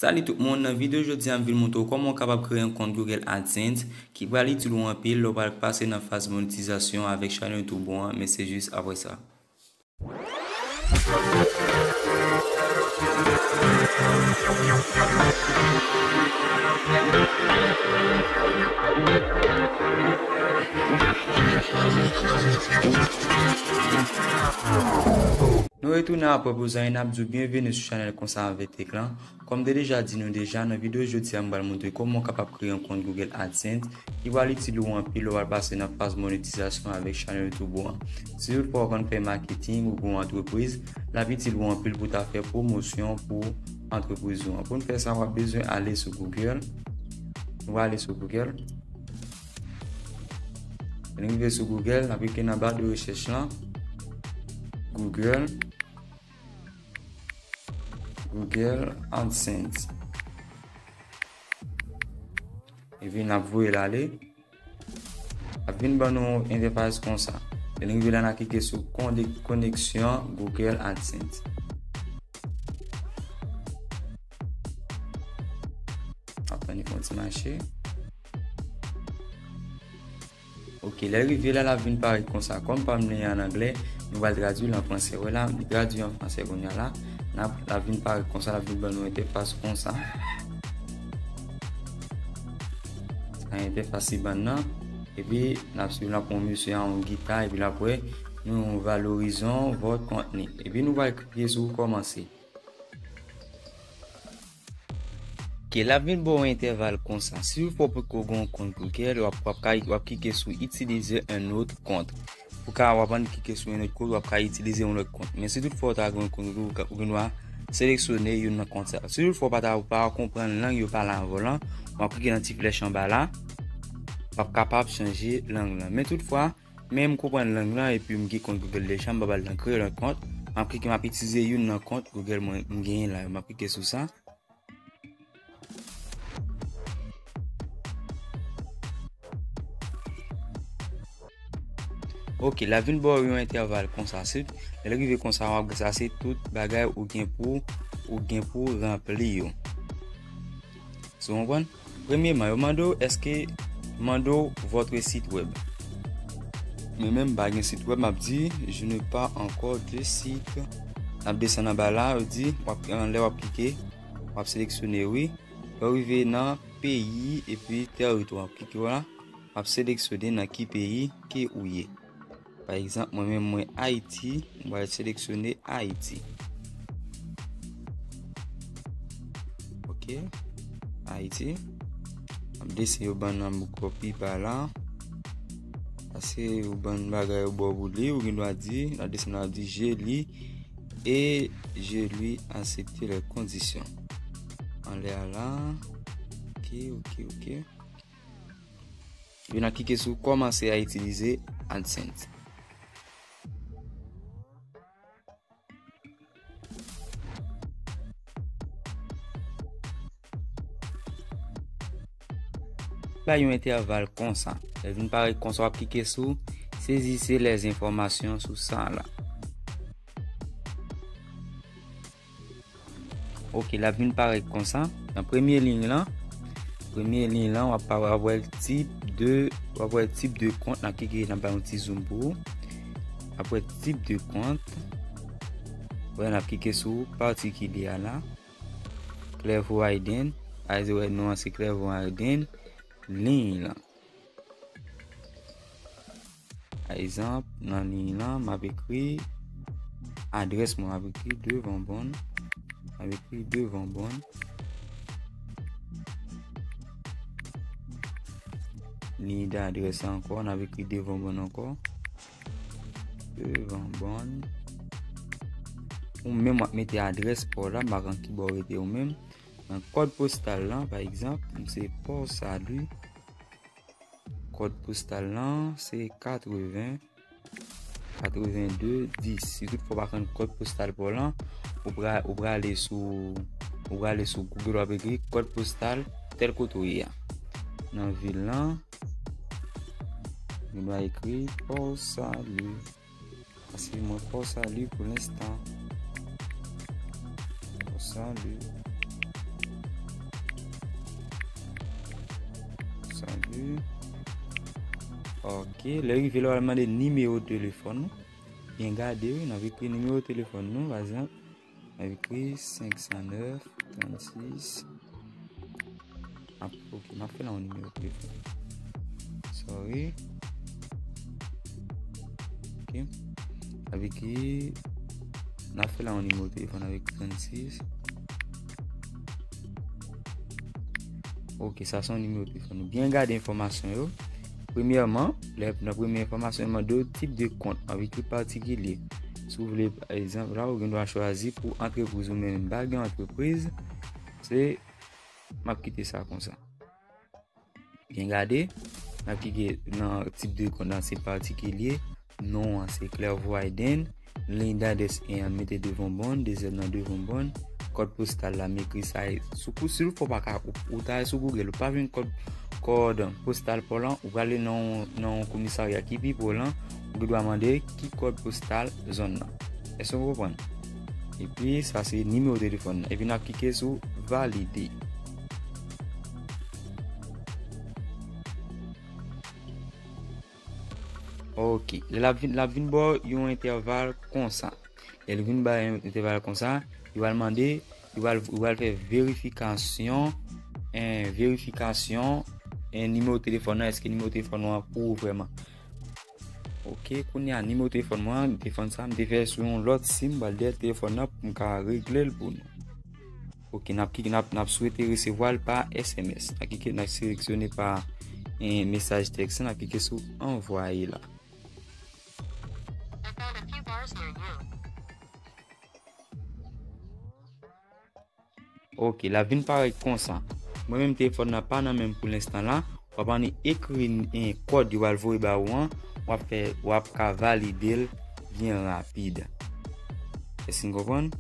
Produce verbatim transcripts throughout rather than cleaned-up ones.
Salut tout moun, nan videyo jodi a m vin montre w kòman w kapab kreye yon kont Google AdSense ki pral itil ou anpil lè w pral pase nan faz monetizasyon avèk chanèl YouTube ou an, men se jis apre sa. Nou retounen apre poz la e n ap di w byenveni sou chanèl Konsa Avèk Tech lan. Kòm m te deja di nou deja, nan videyo jodi a, m pral montre kòman w kapab kreye yon kont Google AdSense ki pral itil ou anpil lè w pral pase nan faz monetizasyon avèk chanèl YouTube ou an. Si toutfwa w konn fè maketing ou gen yon antrepriz, l ap itil ou anpil pou w ta fè pwomosyon pou antrepriz ou an. Pou n fè sa, w ap bezwen ale sou Google. Nou ale sou Google. Lè n rive sou Google, n ap klike nan ba de rechèch lan. Google. Google AdSense. Epi n ap voye l ale. L ap vin ban nou entèfas konsa. Lè n rive la, n a klike sou konde-, koneksyon Google AdSense. Ap tann li fè yon ti mache. Ok, lè l rive la, l ap vin parèt konsa. Kòm pa m li an anglè, nou pral tradui l an fransè. Wè la, li tradui an fransè kounye a la. N ap, l ap vin parèt konsa, l ap vin ban nou entèfas konsa. Sa entèfas li ban nan. Epi, n ap swiv, n ap pran mesye a yon gita, epi l ap wè, nous valorisons votre contenu. Epi, nou pral klike sou kòmanse. Ok, l ap vin ba w entèval konsa. Si w poko gen yon kont Google, w ap, w ap ka, w ap klike sou utiliser un autre compte. Ou ka, w ap ann klike sou un autre compte, w ap ka itilize yon lòt kont. Men si toutfwa w ta gen yon kont Google, ou ka, ou gen dwa seleksyone youn nan kont sa. Si toutfwa w pa ta, w pa konprann lang yo pale avè w lan, w ap klike nan ti flèch anba la, w ap kapab chanje lang lan. Men toutfwa, men m konprann lang lan epi m gen kont Google deja, m pa pral nan kreye lòt kont. M ap klike, m ap itilize youn nan kont Google mwen, m genyen la yo. M ap klike sou sa. Ok, l ap vin ba w yon entèval konsa. Se, lè l rive konsa, w ap, sa se tout bagay ou gen pou, ou gen pou ranpli yo. Si w konprann? Premyeman, yo mande w, èske, mande w votre site web. Mwen menm, m pa gen sit web, m ap di, je n'ai pas encore de site. N ap desann anba la, yo di, w ap, lè w ap klike, w ap seleksyone wi. Lè w rive nan peyi epi tèritwa, w ap klike la, w ap seleksyone nan ki peyi ke ou ye. Pa egzanp, mwen menm mwen Ayiti, mwen pral seleksyone Ayiti. Ok, Ayiti. M ap desann yo ban nan ankò pi ba la. Pase yo ban bagay yo ba w pou li, ou gen dwa di, n ap desann, n ap di, je lis et je lui accepte les conditions. Anlè a la. Ok, ok, ok. Epi n a klike sou kòmanse a itilize AdSense. Bay yon entèval konsa. Lè l vin parèt konsa, w ap klike sou saisissez les informations sou sa la. Ok, l ap vin parèt konsa. Nan premye liy lan, premye liy lan, w ap pa, w ap wè tip de, w ap wè tip de kont, n ap klike, n ap bay yon ti zoom pou ou. W ap wè tip de kont. Wè, n ap klike sou patikilye a la. Clervaux Hayden. A, wè, non an se Clervaux Hayden. Liy lan. Pa egzanp, nan liy lan, m ap ekri adrès mwen, m ap ekri Devan Bòn, m ap ekri Devan Bòn. Liy de adrès la ankò, n ap ekri Devan Bòn ankò. Devan Bòn. Ou menm w ap mete adrès pa w la, m pa konn ki bò w rete ou menm. Nan kòd postal lan, pa egzanp, m se Port Salut. Kòd postal lan se katreven, katreven de dis. Si toutfwa w pa konn kòd postal pa w lan, ou pra-, ou prale sou, ou prale sou Google, w ap ekri kòd postal tèl kote w ye a. Nan vil lan, nou va ekri Port Salut. Pase mwen Port Salut pou lenstan. Port Salut. Ok, lè rive la, w al mande nimewo telefòn ou. Byen gade, wi, n ap ekri nimewo telefòn nou, pa egzanp, n ap ekri senk san nèf, trannsis. Ap, ok, m ap fè la yon nimewo telefòn. Sorry. Ok. Avèk ki, n ap fè la yon nimewo telefòn avèk trannsis. Ok, sa se yon nimewo telefòn. Nou byen gade enfòmasyon yo. Premyèman, lè, nan premye enfòmasyon, yo mande w tip de kont avèk ki patikilye. Si w vle, pa egzanp, la, ou gen dwa chwazi pou antrepriz ou menm. M pa gen antrepriz, se, m ap kite sa konsa. Byen gade, n ap klike nan tip de kont lan, se patikilye. Non an se Clairvaux Hayden. Liy dadrès en an, mete devan bon, dezyèm nan devan bon. Kòd postal la, m ekri sa. Sou kou, si w fò pa ka, ou, ou ta sou Google, ou pa jwenn kòd, kòd postal pa w lan, ou prale nan, nan yon komisarya ki pi pre w lan, ou gen dwa mande ki kòd postal zòn nan. Èske w konprann? Epi, sa se nimewo telefòn nan. Epi, n ap klike sou valide. Ok. Lè l ap vin, l ap vin ba w yon entèval konsa. Lè l vin ba yon entèval konsa, yo al mande, yo al, yo al fè verifikasyon, en, verifikasyon, en, nimewo telefòn nan, èske nimewo telefòn ou an pou ou vrèman. Ok, kounye a, nimewo telefòn mwen an, telefòn sa, m te fè sou yon lòt sim, m pral dèyè telefòn nan pou m ka regle l pou nou. Ok, n ap, n ap, n ap swete resevwa l pa S M S. N ap klike, n ap seleksyone pa, eh, mesaj tèks, n ap klike sou anvwaye la. Ok, l ap vin parèt konsa. Mwen menm telefòn nan pa nan men m pou lenstan la. W ap annik ekri, eh, kòd yo al voye ba ou an. W ap fè, w ap ka valide l byen rapid. Èske n konprann?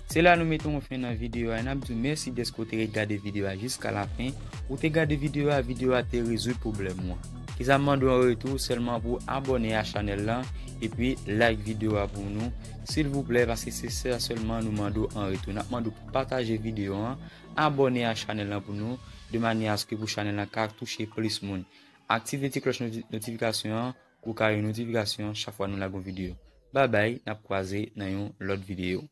Se la nou mete yon fen nan videyo a, e n ap di w mèsi dèske w te ret gade videyo a jiska lafen. Ou te gade videyo a, videyo a te rezoud pwoblèm ou an. Kisa m mande w an retou? Sèlman pou abòne a chanèl lan, epi like videyo a pou nou, silvouplè, paske se sa sèlman nou mande w an retou. N ap mande w pou pataje videyo an, abòne a chanèl lan pou nou, de manyè aske pou chanèl lan ka touche plis moun. Aktive ti klòch noti-, notifikasyon an, pou w ka gen notifikasyon chak fwa nou lage yon videyo. Babay, n ap kwaze nan yon lòt videyo.